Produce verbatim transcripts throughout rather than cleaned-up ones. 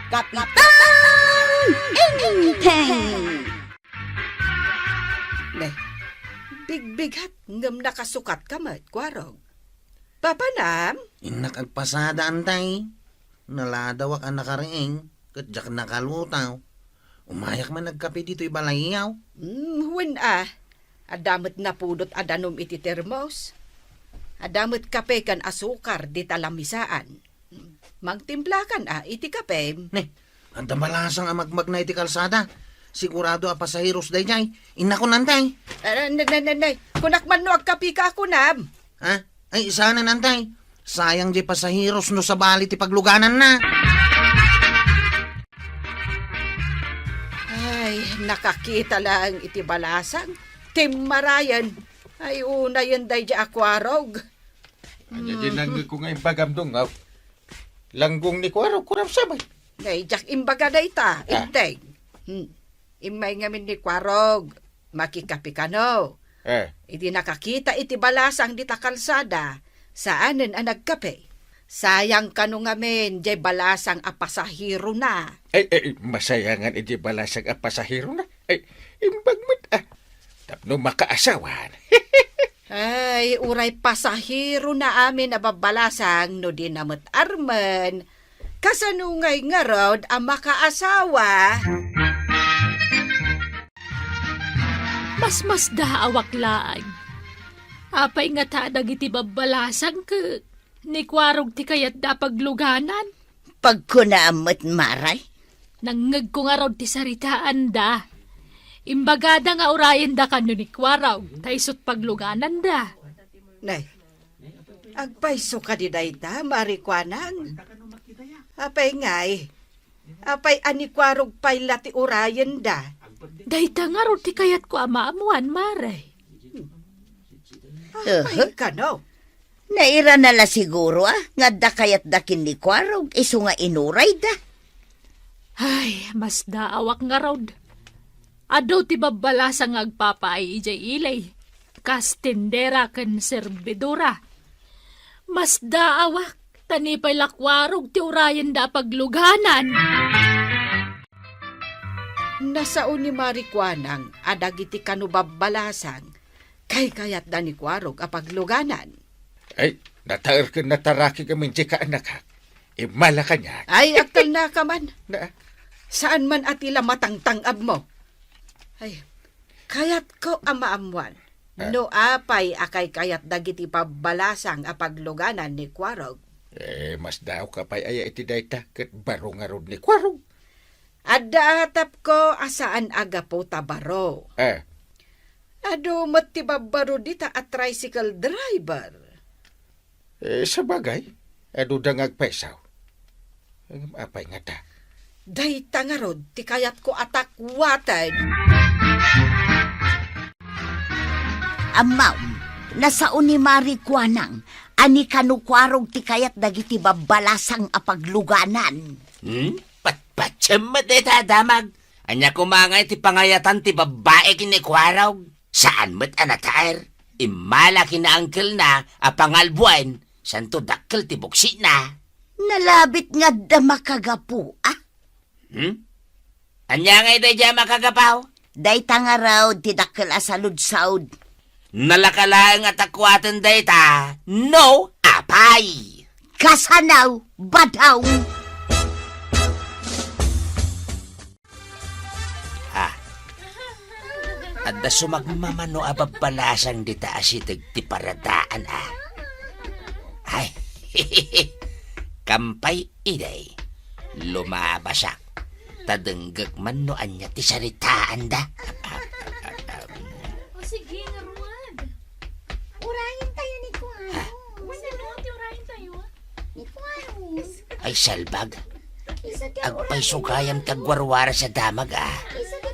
Kapitan Enteng! Ne, bigbigat ngem nakasukatka met, Kuarog. Papanam? Innak agpasada, Antay. Naladawak a nakariing, ket diak nakalutaw. Umayak man agkape ditoy balayyo. Hmm, wen a. Adda met napudot a danum iti termos. Adda met kape ken asukar dita lamisaan. Mangtimplakan a iti kapem. Ne, adda balasang a magmagna iti kalsada. Sigurado a pasaheros daydiay. Innakon, Antay. Ah, ne, ne, ne, ne. Kunak man no agkapeka a kunam. Ha? Ay, saanen, Antay. Sayang diay pasaheros no sabali ti paglugananna. Ay, nakakita laeng iti balasang. Timmarayen. Ay, unayen daydiay a Kuarog. Ania di nangngegko nga imbagam, Dungaw? Langgong ni Kuarog, kunam sabay. Daydiak imbaga dayta, Ah. Enteng. Hmm. Immay ngamin ni Kuarog, makikape kano. Eh. Idi nakakita iti balasang dita kalsada, saanen a nagkape. Sayang kano ngamin, diay balasang a pasaherona. Ay, ay, masayangan iti balasang a pasaherona. Ay, imbag met, ah. Tapno makaasawan. Ay, uray pasaherona amin a babbalasang no di na met armen. Kasano ngay ngarud a makaasawa? Masmasdaawak laeng. Apay ngata dagiti babbalasang ket ni Kuarog ti kayatda a pagluganan? Pagkunaam met, Maray. Nangngegko ngarud ti saritaanda. Imbagada nga urayenda kano ni Kuarog, ta isut' paglugananda. Nay, agpayso kadi dayta, Mari Kuanang? Apay ngay, apay a ni Kuarog pay la ti urayenda? Dayta ngarud ti kayatko a maammuan, Mare. Apay Uhu. kano? Nairana la siguro, a, nga adda kayatda ken ni Kuarog, isu nga inurayda. Ay, masdaawak ngarud. Adu ti babbalasang nga agpapaay idiay ili, kas tindera ken serbidora. Masdaawak, ta ni pay la Kuarog ti urayenda a pagluganan. Nasao ni Mari Kuanang a dagiti kano babbalasang kaykayatda ni Kuarog a pagluganan. Ay, nataer ken nataraki ngamin diay kaanakak. Immala kaniak. Ay, agtalnaka man. Na? Saan man a ti la matangtang-abmo. Ay, kayatko a maammuan Ah. no apay a kaykayat dagiti babbalasang a pagluganan ni Kuarog. Eh, masdaawka pay aya iti dayta ket baro ngarud ni Kuarog? Adda atapko a saan a gapu ta baro. Eh. Adu met ti babbaro dita a tricycle driver. Eh, sabagay, aduda nga agpayso. Ngem apay ngata? Dayta ngarud ti kayatko a takkuaten. Ammom, nasao ni Mari Kuanang a ni kano Kuarog ti kayat dagiti babbalasang a pagluganan. Hmm? Patpatsem met dayta a damag. Ania koma ngay ti pangayatan ti babbai ken ni Kuarog? Saan met a nataer. Immala ken ni angkelna a pangalbuen, santo dakkel ti buksina. Nalabit nga adda makagapu, a? Hmm? Ania ngay daydiay a makagapu? Dayta ngarud ti dakkel a saludsod. Nalaka laeng a takkuaten dayta, no apay? Kasano, Badong? Ah. Adda sumagmamano a babbalasang dita a siteg ti paradaan, a. Ay, kampay idi, lumabasak. Ta denggek man no ania ti saritaanda. O, sige, ngarud. Urayen tayo ni Kuya. Ha? Ano ti urayen tayo? Ni Kuya. Ay, salbag. Agpayso gayam ti agwarwaras a damag, a.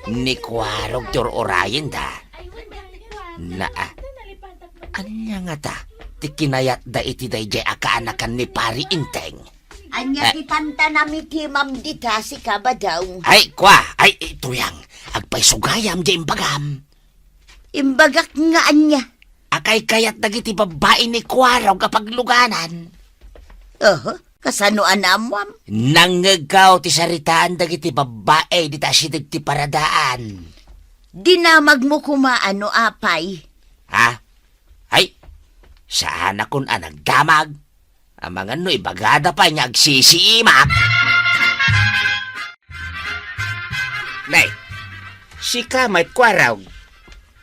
Ni Kuarog ti ur-urayenda. Naa. Ania ngata ti kinayatda iti daydiay a kaanakan ni Pari Enteng? Ania Eh. ti tantanam iti imam dita, sika, Badong? Ay, kua, ay, ituyang. Agpayso gayam diay imbagam. Imbagak nga ania? A kaykayat dagiti babbai ni Kuarog a pagluganan. Aha. Kasano a naammuam? Nangngegko ti saritaan dagiti babbai dita asideg ti paradaan. Dinamagmo koma no apay? Ha? Ay, saanakon a nagdamag. Amangan no ibagada pay nga agsisiimak. Nay, sika met, Kuarog.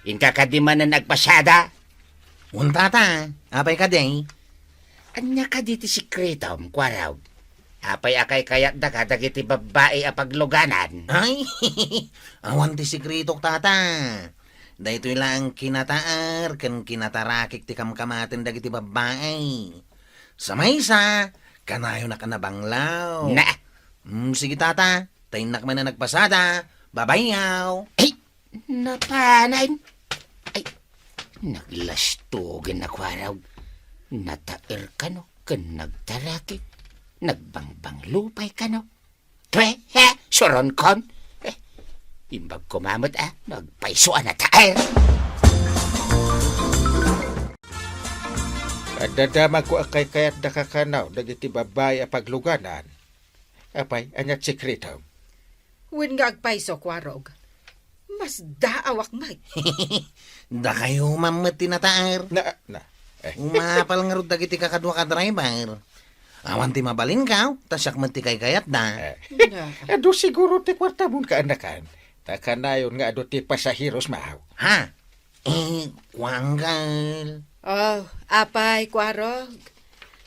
Inka kadi manen agpasada? Wen, tata. Apay kadi? Ania kadi ti sekretom, Kuarog? Apay a kaykayatda kadagiti babbai a pagluganan? Ay, awan ti sekretok, tata. Daytoy laeng kinataer ken kinatarakik ti kamkamaten dagiti babbai. Sa maysa, kanayonak a nabanglaw. Na! Mm, sige, tata. Ta innak manen agpasada. Babayaw. Ay! Napanan! Ay, naglastogen a Kuarog. Nataer kano ken nagtaraki. Nagbangbanglo pay kano. Twe, he, suronkon. Eh, imbag koma met, ah, nagpayso a nataer. Adda damagko a kaykayatda kakanaw dagiti babbai a pagluganan. Apay, ania ti sekretom? Wen nga agpayso, Kuarog. Masdaawak met. Dakayo man met ti nataer. Na, na, eh. Umapal ngarud dagiti kakaduak a driver. Awan ti mabalinkaw, ta siak met ti kaykayatda. Eh. Na. Adu siguro ti kuartamon, kaanakan. Ta kanayon nga adu ti pasaheros, maaw. Ha? Eh, kuan, girl. Oh, apay, Kuarog.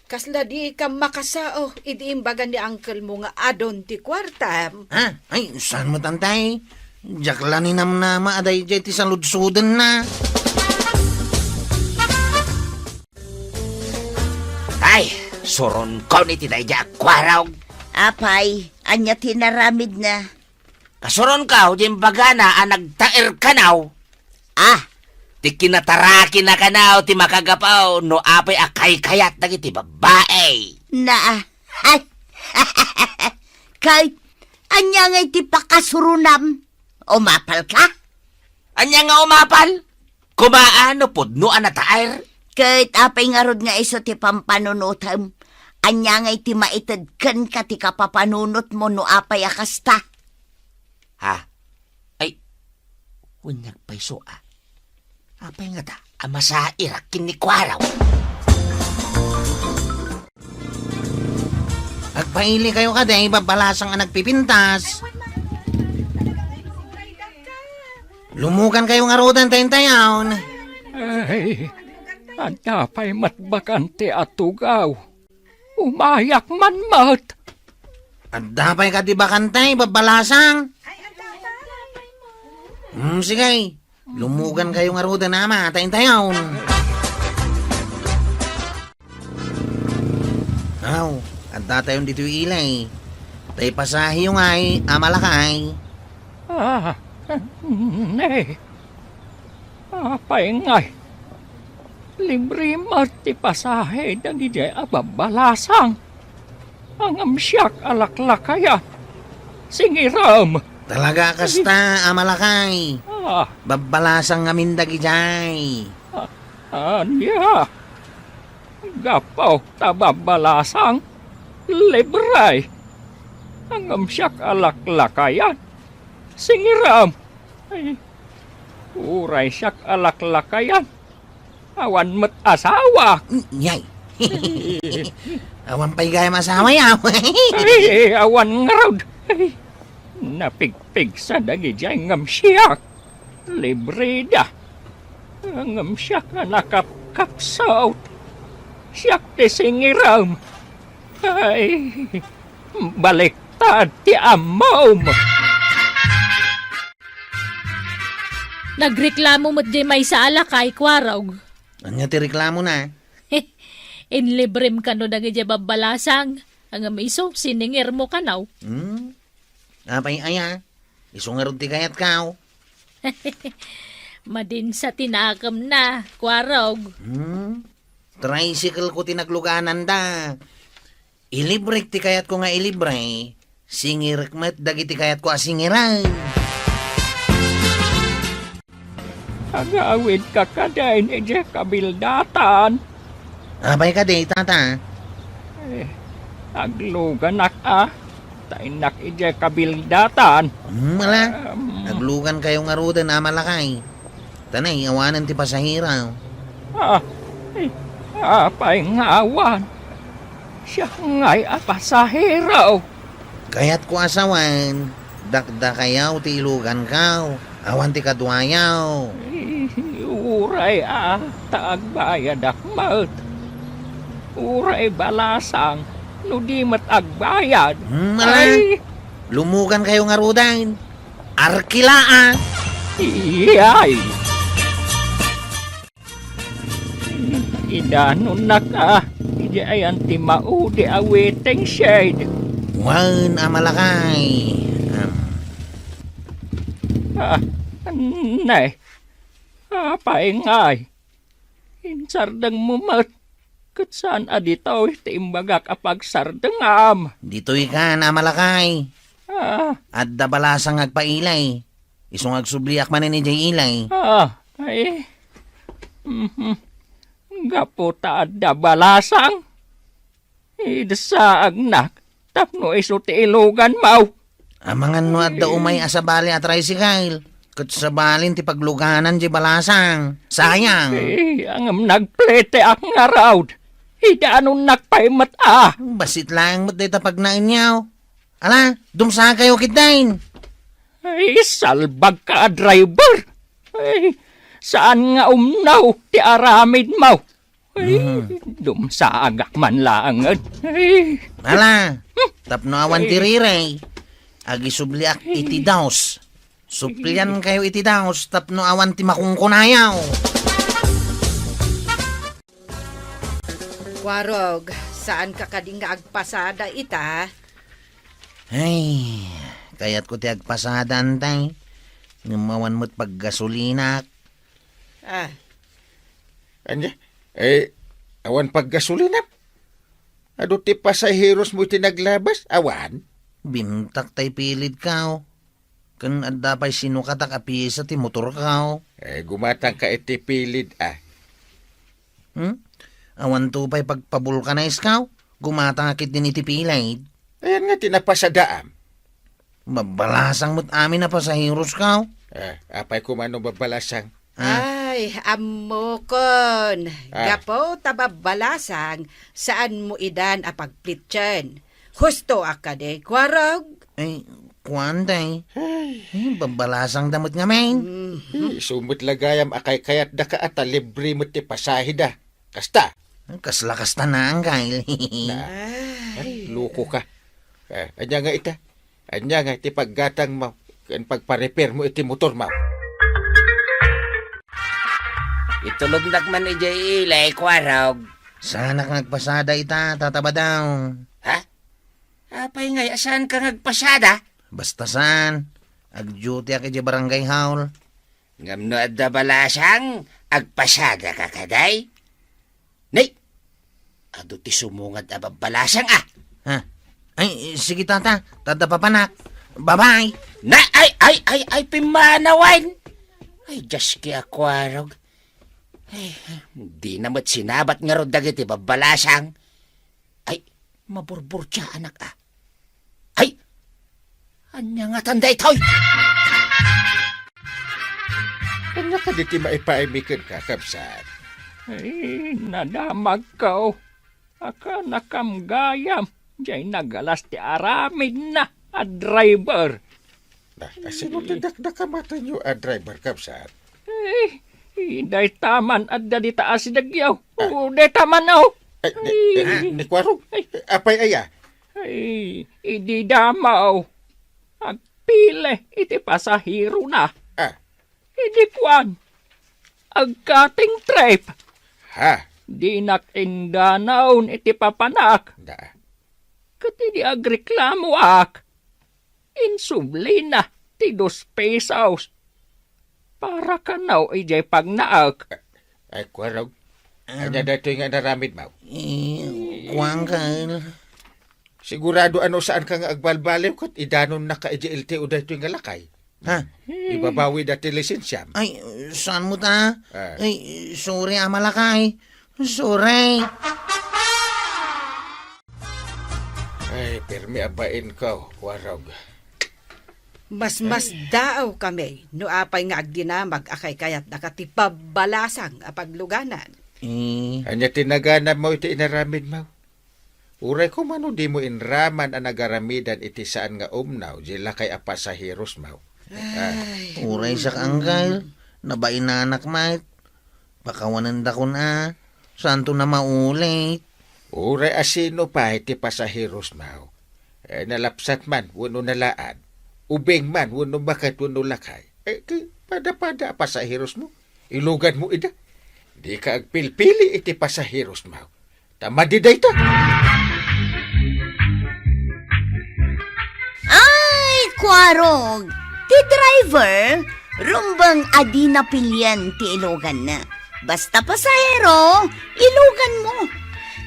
Kasla dika makasao idi imbaga ni uncle mo nga adun ti kuartam? Ha? Ay, saan met, antay? Diak la ninamnama a daydiay ti saludsodenna. Ay, suronkon iti daydiay a Kuarog. Apay, ania ti inaramidna? Kasuronko, diay imbagana a nagtaer kanaw. Ah, ti kinatarakina kanaw ti makagapu no apay a kaykayat dagiti babbai. Na, ay. Ket, ania ngay ti pakasurunam? Umapal ka? Ania nga umapal? Kumaa no pudno a nataer. Ket apay ngarud nga isu ti pampanunotem? Ania ngay ti maited kenka ti kapapanunotmo no apay a kasta? Ha? Ay, wen nga agpayso a. Apay ngata a masairak ken ni Kuarog? Agpailikayo kadi, babbalasang a nagpipintas. Lumugankayo ngaruden ta intayon. Ay, adda pay met bakante a tugaw. Umayak man met. Adda pay kadi bakante, babbalasang? Hmm, sige. Lumugankayo ngaruden, ama, ta intayon. Aw, adda tayon ditoy ilay. Ta ipasaheyo ngay, ama lakay. Ah, ne. Apay ngay? Libre met ti pasahe dagidiay a babbalasang. Ngem siak a laklakayan. Singirem. Talaga a kasta, ama lakay. Ah. Babbalasang ngamin dagidiay. Ah, ania? Gapu ta babbalasang, libre. Ngem siak a laklakayan. Singirem. Ay, uray siak a laklakayan. Awan met asawa. Yay. Awan pay gayam asawa, yaw. Ay, awan ngarud. Ay, napigpigsa dagidiay ngem siak. Libre da. Ngem siak a nakapkapsut. Siak ti singirem. Ay, baliktad ti ammom. Nagreklamo met diay maysa a lakay, Kuarog. Ania ti reklamona? Inlibrem kano dagidiay babbalasang, ngem isu, siningirmo kano. Hmm? Apay aya? Isu ngarud ti kayatko. Madinsa ti nakemna, Kuarog. Hmm? Tricycle-ko ti naglugananda. Ilibrek ti kayatko nga ilibre, singirek met dagiti kayatko a singiren. Agawidka kadin idiay kabildatan. Apay kadi, tata? Eh, Agluganak a, ta innak idiay kabildatan. Hmm, ala. Em. Aglugankayo ngaruden, Ama Lakay. Ta nay, awanen ti pasahero. Ah, eh, apay nga awan? Siak ngay a pasahero. Kayatko a sawen, dakdakayaw ti ilugankaw. Awan ti kaduayaw. Eh, uray a, ta agbayadak met. Uray balasang no di met agbayad. Hmm, ala. Ay. Lumugankayo ngaruden. Arkila a. Iyay. Idanonnak a, idiay ayan ti maudi a waiting shed. Wen, Ama Lakay. Em. Ah, nay. Apay ngay? Insardengmo met. Ket saan a ditoy ti imbagak a pagsardengam. Ditoy kan, Ama Lakay. Ah. Adda balasang nga agpailay. Isu nga agsubliak manen idiay ilay. Ah, ay. Mhm. Gapu ta adda balasang. Idi saagnak, tapno isu ti iluganmo. Amangan no adda umay a sabali a tricycle. Ket sabalin ti pagluganan diay balasang. Sayang. Eh, ngem nagplete ak ngarud. Idanonnak pay met a. Bassit laeng met dayta pagnaenyo. Ala, dumsakayo ketdin. Ay, salbagka a driver. Ay, saan nga umno ti aramidmo? Ay, mm, dumsaagak man laengen. Ay. Ala, tapno awan ti rirey, agisubliak iti daos. Supliankayo iti daos tapno awan ti makunkunayo. Kuarog, saanka kadi nga agpasada ita? Ay, kayatko ti agpasada, Antay. Ngem awan met paggasolinak. Ah. Ania? Eh, awan paggasolina? Adu ti pasaherosmo iti naglabas? Awan? Bimtak tay pilidkaw. Ken adda pay sinukatak a piesa ti motorkaw. Eh, gumatangka iti pilid, ah. Hmm? Awanto pay pagpabulkanayskaw? Gumatangka ketdin iti pilid. Ayan nga ti napasadaam. Babbalasang met amin a pasaheroskaw. Ah, apay koma no babbalasang? Ah. Ay, ammokon. Ah. Gapu ta babbalasang, saanmo idan a pagplitsen. Husto a kadi, Kuarog? Ay, kuan, day. Ay. Ay, babbalasang da met ngamin. Mhm. Eh, isu met la gayam a kaykayatdaka a ta libre met ti pasaheda. Kasta. Kasla kasta na, Angkay. Na. Ay. Ay, loko ka. Ah, ania nga ita? Ania nga ti paggatangmo ken pagparepairmo iti motormo? Itulognak man idiay ilay, Kuarog. Saanak nga agpasada ita, Tata Badaw. Ha? Apay ngay a saanka nga agpasada? Basta saan. Ag-duty-ak idiay barangay hall. Ngem no adda balasang, agpasadaka kadi? Nay, adu ti sumungad a babbalasang, ah. Ha? Ay, sige, tata. Tata, papanak. Bye-bye. Na, ay, ay, ay, ay, pimmanawan. Ay, Diyos ki a Kuarog. Ay, di na met sinabat ngarud dagiti babbalasang. Ay, maburburtiaanak, ah. Ay, ania ngatan daytoy? Ania kadi ti maipaaymi kenka, kabsat? Ay, nadamagko. Akanakam gayam, diay nagalas ti aramidna a driver. Na, sino ti dakdakamatenyo a driver, kabsat? Eh, dayta man adda dita asidegyo. Ah. O, dayta man, oh. Ay, ni, ay, ni, ni Kuarog? Ay. Apay aya? Ay, idi damo. Agpili iti pasaherona. Ah. Idi kuan, agkating trip. Ha? Dinak indanaon iti papanak. Da. Ket idi agreklamoak, insublina ti dos pesos para kano idiay pagnaek. Ay, Kuarog. Ania daytoy nga inaramidmo? Eh, kuan ka. Sigurado a no saanka nga agbalbaliw ket idanonnaka idiay L T O daytoy nga lakay. Ha? Ibabawida ti lisensiam. Ay, saan mo ta? Ah. Ay, sorry, Ama Lakay. Sorry. Pirmi a bainko, Kwarog. Masmasdaaw kami no apay nga agdinamag a kaykayatdaka ti pabbalasang a pagluganan. Eh. Ania ti naganabmo iti inaramidmo? Uray koma no dimo inraman a nagaramidan iti saan nga umnaw di lakay a pasaherosmo. Ay. Uray siak, Angkel, nabainanak met. Pakawanendakon a, saanto na maulit. Uray a sino pay ti pasaherosmo, eh, nalapsat man wenno nalaad, ubing man wenno baket wenno lakay, eh, ti pada-pada a pasaherosmo, iluganmo ida. Dika agpilpili iti pasaherosmo. Ta madi dayta. Ay, Kwarog! Ti driver, rumbeng a dina pilien ti iluganna. Basta pasahero, iluganmo.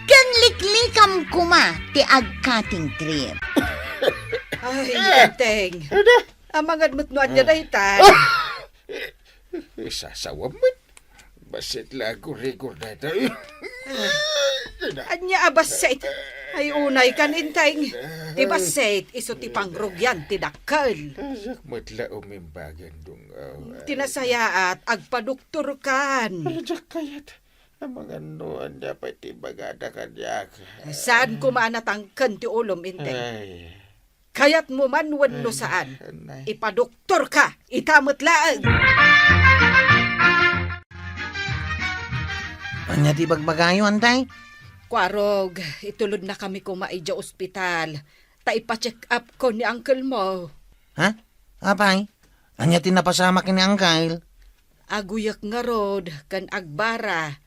Ken liklikam koma ti agkating trip. Ay, Enteng. Amangan met no ania dayta. Isasawam met. Bassit la agurigor dayta. Ania a bassit? Ay, unay kan, Enteng. Ti bassit, isu ti pangrugian ti dakkel. Diak met la umimbagan, Dungaw. Ti nasayaat, agpadoktorkan. Diak kayat. Amangan no ania pay ti ibagada kaniak. Saan koma a natangken ti ulom, Enteng. Ay. Kayatmo man wenno saan, ipadoktorka ita met laeng. Ania ti ibagbagayo, Antay? Kwarog, itulodnakami koma idiay ospital, ta ipa-check-upko ni uncle mo. Ha? Apay? Ania ti napasamak ni uncle? Aguyek ngarud ken agbara,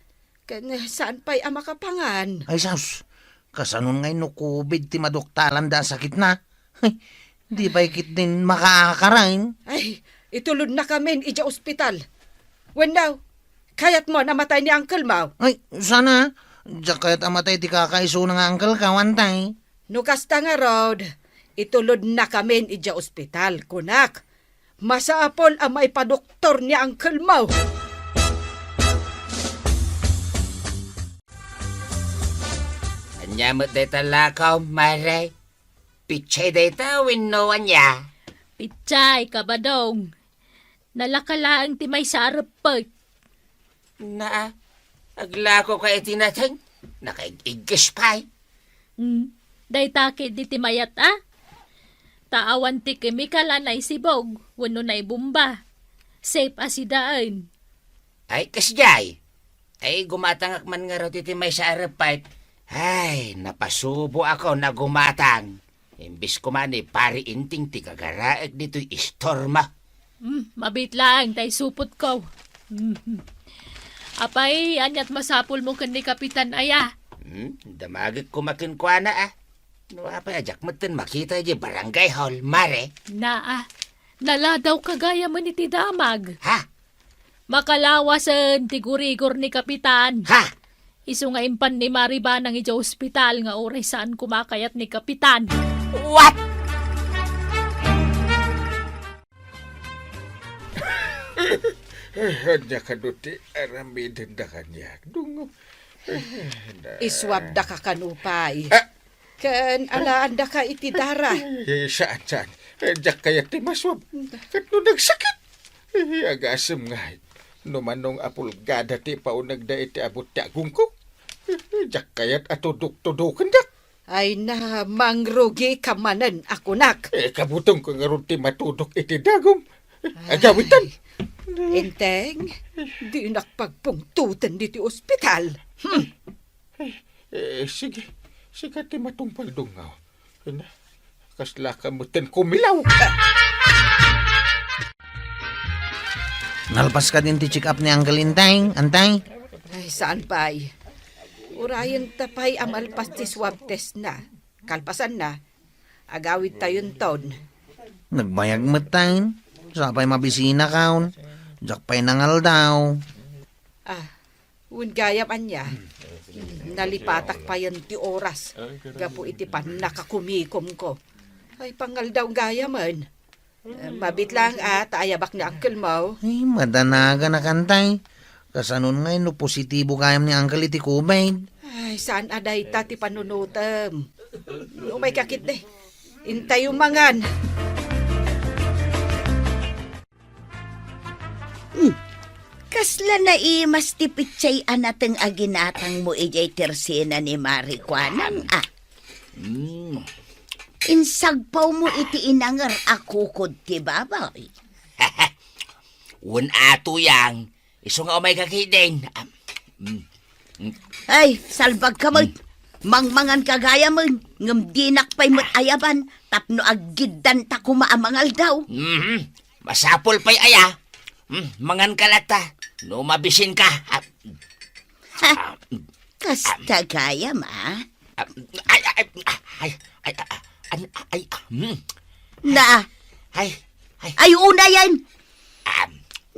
ken saan pay a makapangan. Ay, sus! Kasanon ngay no covid ti maduktalanda a sakitna? Di pay ketdin makaakarain. Ay, itulodnakamin idiay ospital. Wenno, kayatmo a matay ni uncle mo? Ay, saan a. Diak kayat a matay ti kakaisuna nga uncle ko, Antay. No kasta ngarud, itulodnakamin idiay ospital, kunak. Masapul a maipadoktor ni uncle mo. Ania met dayta lako, Mare? Pitsay dayta wenno ania? Pitsay, Kabadong. Nalaka laeng ti maysa a reppet. Naa, aglakoka iti nateng. Nakaig-igges pay. Hmm, dayta ketdi ti mayat a. Ta awan ti kemikal a naisibog wenno naibomba. Safe a sidaen. Ay, kasdiay. Ay, gumatangak man ngarud iti maysa a reppet. Ay, napasuboakon a gumatang. Imbes koma ni Pari Inting ti gagaraek ditoy istormo. Hmm, mabiit laeng tay supotko. Hmm. Apay, aniat masapulmo ken ni Kapitan aya? Hmm, damagek koma kenkuana a. No apay a diak metten makita idiay barangay hall, Mare? Naa, naladawka gayamen iti damag. Ha? Makalawasen ti gurigor ni Kapitan. Ha? Isu nga impan ni Mari Banang idiay ospital nga uray saan koma a kayat ni Kapitan. What? Ania kano ti aramidenda kaniak, Dungaw? Isuabdaka kano pay. Ah! Ken alaandaka iti dara. Eh, saan, saan? Eh, diak kayat ti masuab. Ket no nagsakit, eh, agasem ngay. No manong a pulgada ti ipaunegda iti abut ti agongko. Eh, diak kayat a tudok-tudokendak. Ay na, mangrugika manen a kunak. Eh, kabutongko ngarud ti matudok iti dagum. Ay. Agawitan. Enteng, dinak pagpungtoten ditoy ospital. Hmm. Eh, eh, sige. Sika ti matungpal, Dungaw. Ay na, kaslaka metten kumilaw. Nalpas kadin ti check-up ni Uncle Intay, Antay? Ay, saan pay? Urayenta pay a malpas ti swab test na. Kalpasanna, agawidtayonton. Nagbayag met tayen. Sapay mabisinakon. Diak pay nangaldaw. Ah, wen gayam ania. Nalipatak payen ti oras gapu iti pannakakumikomko. Ay, pangaldaw gayamen. Eh, mabiit laeng a, ta ayabak ni uncle mo. Ay, madanaganak, Antay. Kasanon ngay no positibo gayam ni uncle iti covid? Ay, saan a dayta ti panunotem. Umay ka ketdi. Intayo mangan. Hmm. Kasla naimas ti petsay a nateng a ginatangmo idiay tersena ni Mari Kuanang, a? Hmm. Insagpawmo iti inanger a kukod ti baboy. Wen a, Tuyang, isu nga umayka ketdin. Ah, mm, mm. Ay, salbagka met. Mm. Mangmanganka gayam, ngem dinak pay met ayaban tapno aggiddanta koma a mangaldaw. Mhm. Masapul pay aya. Mm, manganka latta no mabisinka. Ah, ha? Ah, mm. Kasta gayam, a? Ah, ay, ay, ay, ay, ay, ah, an-, ay, ah, hmm. Na. Ay, ay. Ay, unayen. Ah.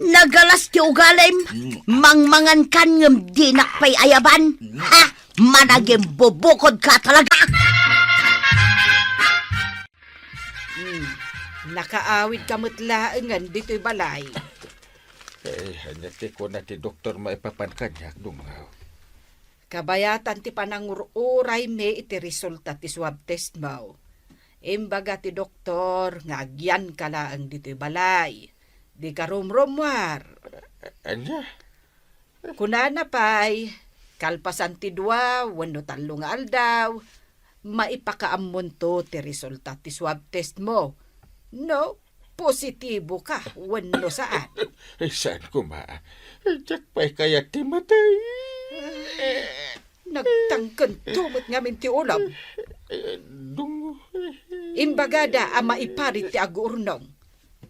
Nagalas ti ugalim. Hmm. Mangmangankan ngem dinak pay ayaban. Hmm. Ha? Managimbubukodka talaga. Hmm. Nakaawidka met laengen ditoy balay. Eh, ania ti kuna ti doktor maipapan kaniak, Dungaw? Kabayatan ti panangur-uraymi iti resulta ti swab test mo. Imbaga ti doktor nga agyanka laeng ditoy balay. Dika rumrumuar. A-, ania? Kunana pay, kalpasan ti dua wenno tallo nga aldaw, maipakaammonto ti resulta ti swab test mo. No positibo ka wenno saan. Ay, saan koma? Diak pay kayat ti matay. Nagtangkento met ngamin ti ulom. Eh, dung- Imbagada a maiparit ti aguurnong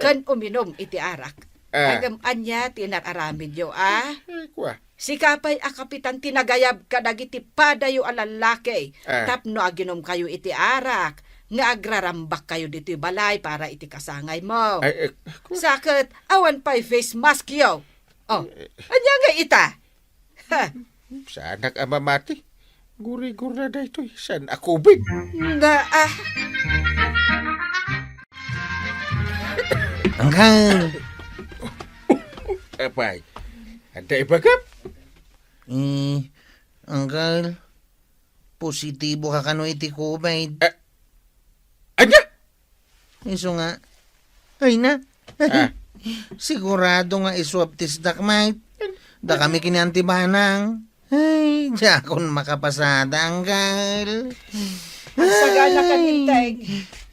ken uminum iti arak. Ah. Ngem ania ti inar-aramidyo, a? Ay, kua. Sika pay a kapitan ti nagayab kadagiti padayo a lallaki, ah, tapno aginumkayo iti arak nga agrarambakkayo ditoy balay para iti kasangaymo. Ay, eh, ku- Sa ket, awan pay face maskyo. Oh, eh, ania ngay ita? Ha? Saanak a mamati. Gurigor na daytoy. Saan a COVID? Nga, ah. Uncle! Apay, adda ibagam? Eh, Uncle, positibo ka kano iti COVID. Ah, ania? Isu nga, ay na. Ah. Sigurado nga iswab testdak, mate. Dakami ken ni Auntie Banang. Ay, diakon makapasada, Uncle. Agsagana ka, Ninteng.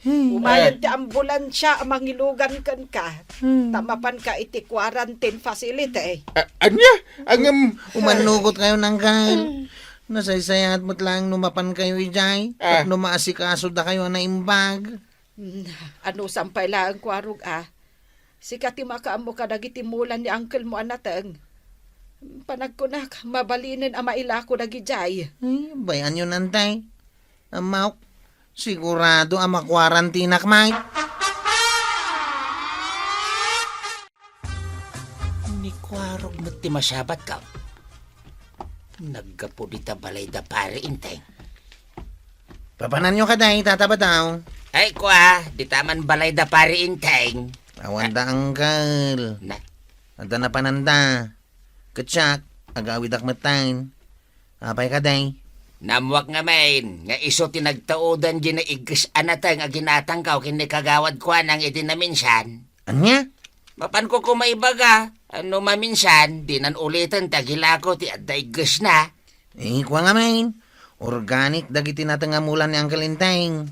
Umayen ti ambulansia a mangilugan kenka, ta mapanka iti quarantine facility. A-, ania? Ngem, umannugot kayo, Uncle. Nasaysayaat met laeng no mapankayo idiay, ah, tapno maasikasoda kayo a naimbag. Hmm, anusam pay laeng, Kuarog, a? Sika ti makaammo kadagiti mulan ni uncle mo a nateng. Panagkunak, mabalinen a mailako dagidiay. Ay, bay-anyo, Ninteng. Ammok, sigurado a makuarantinak, mate. Ni Kuarog met ti masabatko. Naggapu dita balay da Pari Inteng. Papananyo kadi, Tata Badaw? Ay, kua, dita man balay da Pari Inteng. Awan da, Uncle. Na? Adda napananda. Ket siak, agawidak metten. Apay kadi? Naammoak ngamin nga isu ti nagtaudan diay naigges a nateng a ginatangko ken ni Kagawad Kuanang idi naminsan. Ania? Mapanko koma ibaga, no maminsan, dinan uliten ti agilako ti adda iggesna. Eh, kua ngamin, organic dagiti nateng a mula ni Uncle Inteng.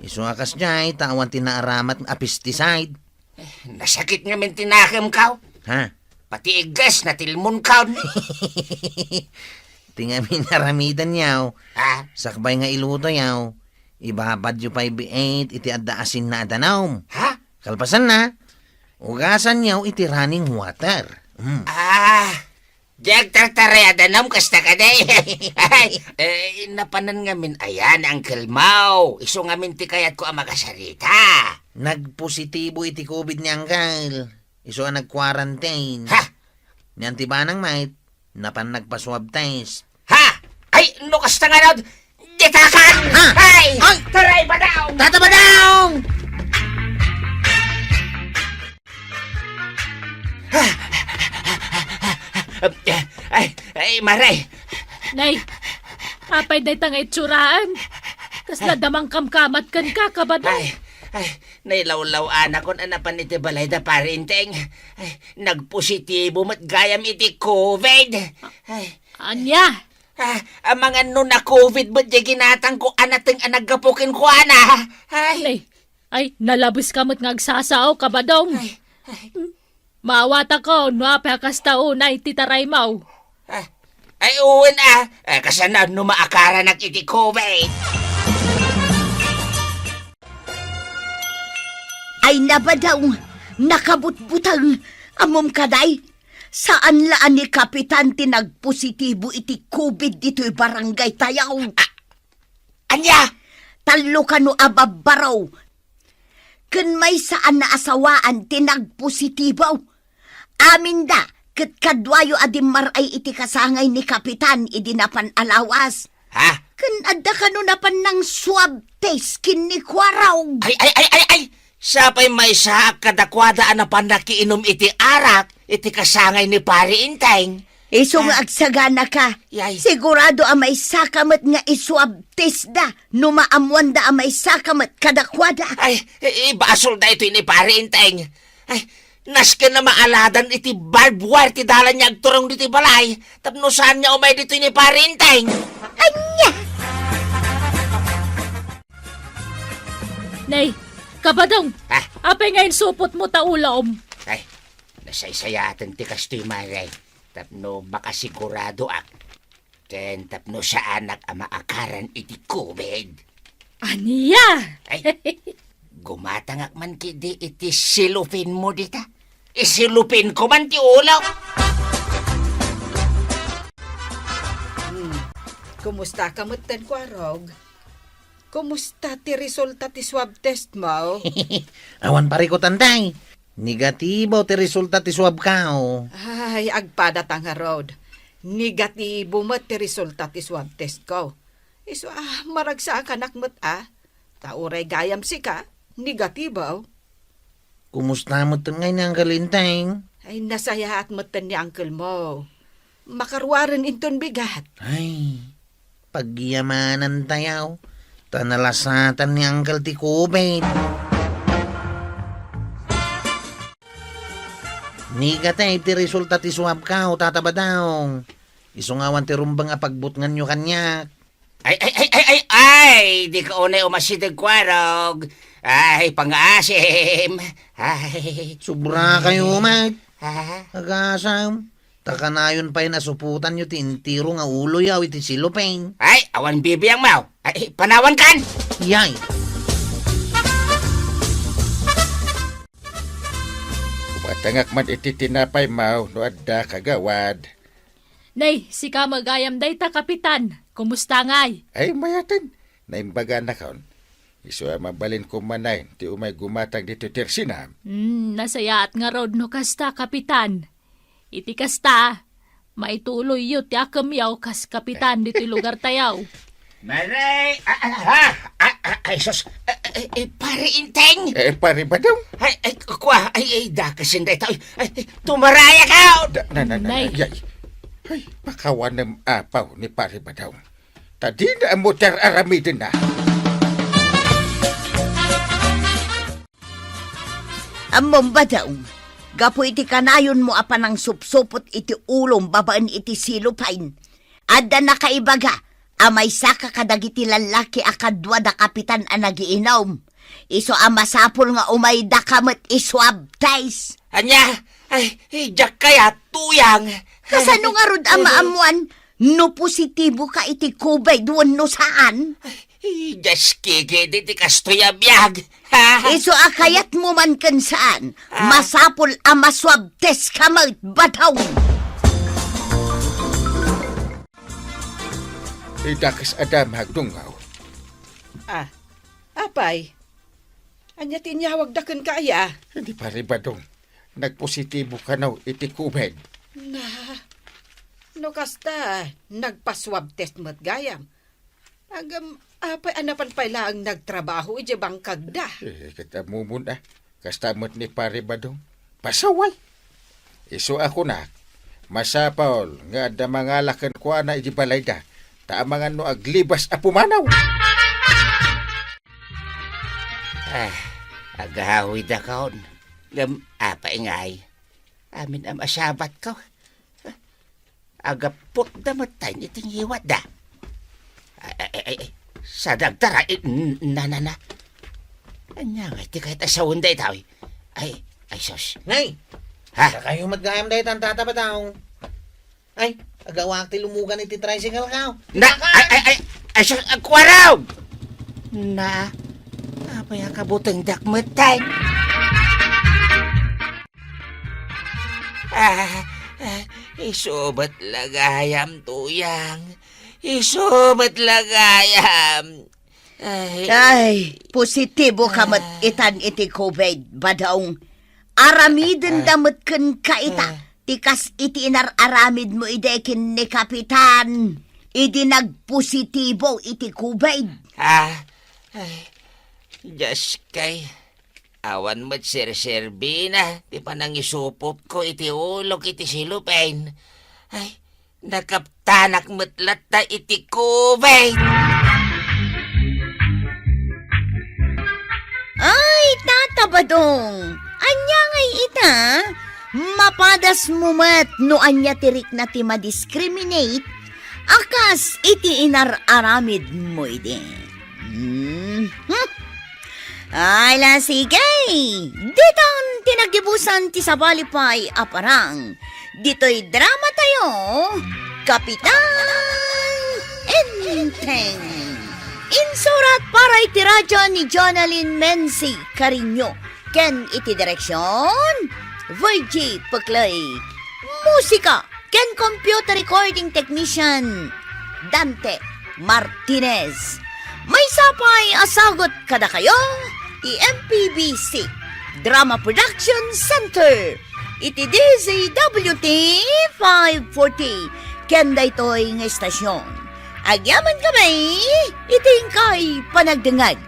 Isu a kasdiay, ta awan ti naaramat a pesticide. Eh, nasakit ngamin ti nakemko. Ha? Pati igges, natilmonkon. Ti ngamin aramidenyo, ha? Sakbay nga ilutoyo, ibabadyo pay biit iti adda asinna a danum. Ha? Kalpasanna, ugasanyo iti running water. Mm. Ah, di agtartaray a danum kasta kadi. Ay, eh, napanan ngamin aya ni Uncle Mau. Isu ngamin ti kayatko a makasarita. Nagpositibo iti COVID ni Uncle. Isu a nag-quarantine. Ha? Ni Auntie Banang, mate, napan nagpa-swab test. Ha? Ay, no kasta ngarud, ditakan! Ha? Ay! Ay! Taray, Badaw! Tata Badaw! Ay, ay, ay, Mare! Nay, apay dayta nga itsuraan? Kasla damangkamkamat kenka, Kabadong. Ay, ay, nailawlaw-anakon a napan iti balay da Pari Enteng. Ay, nagpositibo met gayam iti covid. Ay. Ania? Ah, amangan no na-covid met diay ginatangko a nateng a naggapu kenkuana. Ay. Nay, ay, nalabeska met nga agsasao, Kabadong. Ay, ay. Maawatakon no apay a kasta unay ti taraymo. Ah, ay, wen a. Eh, kasano no maakaranak iti covid? Ay, Badong, nakabutbuteng. Ammom kadi, saan la a ni Kapitan ti nagpositibo iti covid ditoy barangaytayo. Ah, ania? Tallo kano a babbaro ken maysa a naasawaan ti nagpositibo. Aminda ket kaduayo a dimmar-ay iti kasangay ni Kapitan idi napan a lawas. Ha? Ken adda kano napan nang-swab test ken ni Kuarog. Ay, ay, ay, ay, ay! Sapay maysaak kadakuada a napan nakiinum iti arak iti kasangay ni Pari Enteng. Isu nga Ah. agsaganaka. Yay. Sigurado a maysaka met nga i-swab test da no maammoanda a maysaka met kadakuada. Ay, i-, ibasol daytoy ni Pari Enteng. Ay, nasken a maaladan iti barbed wire ti dalan nga agturong ditoy balay, tapno saan nga umay ditoy ni Pari Enteng. Ania? Nay, Kabadong, Ah. apay nga insupotmo ta ulom? Ay, nasaysayaten ti kastoy, Mare, tapno makasiguradoak. Ken tapno saanak a maakaran iti covid. Ania? Ay, gumatangak man kidi iti silupinmo dita. Isilupinko man ti ulo. Hmm. Kumustaka metten, Kuarog? Kumusta ti resulta ti swab test mo? Awan parikutan, tay. Negatibo ti resulta ti swab ko. Ay, agpadata ngarud. Negatibo met ti resulta ti swab test ko. Isu a, maragsakanak met a. Ta uray gayam sika, negatibo. Kumusta metten ngay ni Uncle Enteng? Ay, nasayaat metten ni uncle mo. Makaruaren inton bigat. Ay, pagyamanantayo, ta nalasatan ni Uncle ti covid. Negative ti resulta ti swab ko, Tata Badong. Isu nga awan ti rumbeng a pagbutnganyo kaniak. Ay, ay, ay, ay, ay, ay! Dika unay umasideg, Kuarog. Ay, pangaasim. Ay. Sobra kayo, Mag. Ah. Agasam. Ta kanayon pay nasuputanyo ti entero nga uloyo iti cellophane. Ay, awan bibiangmo. Ay, panawankan! Yay! Umatangak man iti tinapaymo no adda, kagawad. Nay, sika met gayam dayta, Kapitan. Kumusta ngay? Ay, mayaten. Naimbaganakon. Isu a mabalin ko manen ti umay gumatang ditoy tersinam. Hmm, nasayaat ngarud no kasta, Kapitan. Iti kasta, maituloyyo ti akemyo kas Kapitan ditoy lugartayo. Mare! Ah, ah, ah, ah, ah, ay, sus! Eh, eh, eh, Pare Enteng! Eh, Pare Badong! Ay, ay, kua, ay, ay, dakasin dayta, ay, ay, tumarayak! Da, na, na, na, Nay. Ay, ay. Ay, pakawanem apaw ni Pare Badong. Ta dina ammo ti ar-aramidenna. Ammom, Badong, gapu iti kanayonmo a panangsupsupot iti ulom babaen iti cellophane, adda nakaibaga a maysaka kadagiti lallaki a kadua da Kapitan a nagiinom. Isu a masapul nga umaydaka met i-swab test. Ania? Ay, diak kayat, tuyang. Kasano ngarud a maammuan no positibo ka iti covid wenno saan? Ay, Dios, kikidi ti kastoy a biag. Ha? Isu a kayatmo man ken saan, Ah. masapul a ma-swab test ka met, Badong. Idakes a damag, dungaw. Ah, apay? Ania ti inyawagda kenka aya? Ni Pare Badong, nagpositibo kano iti covid. Na, no kasta, nagpa-swab test met gayam. Ngem, apay a napan pay laeng nagtrabaho idiay bangkagda? Eh, ket ammom a, kasta met ni Pare Badong. Pasaway. Isu a kunak, masapul nga adda mangala kenkuana idiay balayda, ta amangan no aglibas a pumanaw. Ah, agawidakon. Ngem apay ngay? Amin a masabatko. Agaputda met tayo iti ngiwatda. Ay, ay, ay, ay, ay. Sadagtara, eh, n-, na, na, na. Ania nga iti kayat a sawen dayta, oy? Ay, ay, sus. Nay! Ha? Dakayo met gayam daytan, Tata Badong. Ay, agawak ti lumugan iti tricycle ko. Na, ay, ay, ay, ay, sus, agkuarog! Na, apay a kabutengdak met tayo? Ah, ah, isu met la gayam, Tuyang. Isu met la gayam. Ay. Ay, positibo ka met Ah. itan iti covid, Badong. Aramiden da Ah. met kenka ita. Ah. Ti kas iti inar-aramidmo idi ken ni Kapitan, idi nagpositibo iti covid. Ah, ay, Dios kay, awan met serserbina ti panangisupotko iti ulok iti silupen. Ay, nakaptanak met latta iti covid. Ay, Tata Badong, ania ngay ita? Mapadasmo met no ania ti rikna ti madiscriminate a kas iti inar-aramidmo idi. Hmm. Ay la, sige. Ditan ti nagibusan ti sabali pay a parang. Ditoy dramatayo, Kapitan Enteng. Insurat para iti radyo ni Jonalyn Menzi Cariño ken iti direksyon, Virgie Peclay. Musika ken computer recording technician, Dante Martinez. Maysa pay a sagut kadakayo ti M P B C Drama Production Center iti D Z W T five forty ken daytoy nga istasyon. Agyamankami iti inkay panagdengngeg.